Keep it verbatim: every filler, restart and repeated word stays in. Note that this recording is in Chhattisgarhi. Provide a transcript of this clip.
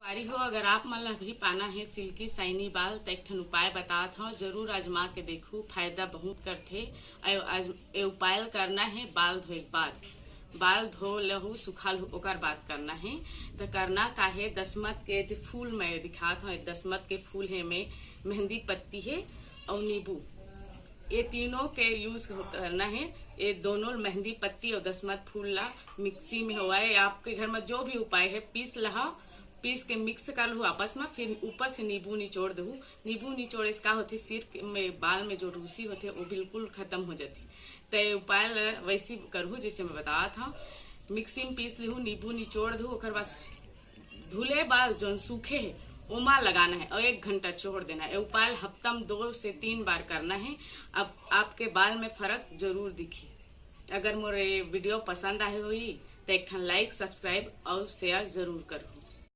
अरे हो, अगर आप मन ला भी पाना हे silky shiny बाल, त एक ठन उपाय बतात हव, जरूर आजमा के देखू, फायदा बहुत करथे। अउ आज ए उपाय ल करना हे बाल धोए के बाद, बाल धो लहू, सुखा लहू, ओकर बाद करना हे। त करना का हे, दसमत के जे फूल मैं दिखात हव, दसमत के फूल हे, में मेहंदी पत्ती हे अउ नींबू, ये तीनों के use करना हे। ये दोनों मेहंदी पत्ती अउ दसमत फूल ला मिक्सी में होवय, आपके घर में जो भी उपाय हे, पीस लहा, पीस के mix कर लहू आपस में, फिर ऊपर से नींबू निचोड़ दहू। नींबू निचोड़े से का होथे, सिर के में, बाल में जो रूसी होथे, वो बिल्कुल खत्म हो जाथे। त ये उपाय ला वैसी करहू, जैसे मैं बतात हव। मिक्सी में पीस लहू, नींबू निचोड़ दहू, ओकर बाद धुले बाल जौन सूखे हे, ओमा लगाना हे अउ एक घंटा छोड़ देना हे। ये उपाय ला हफ्ता में दो से तीन बार करना हे। अब आपके बाल में फर्क जरूर दिखी। अगर मोर ये video पसंद आए होही, त एक ठन like, subscribe अउ share जरूर करहू।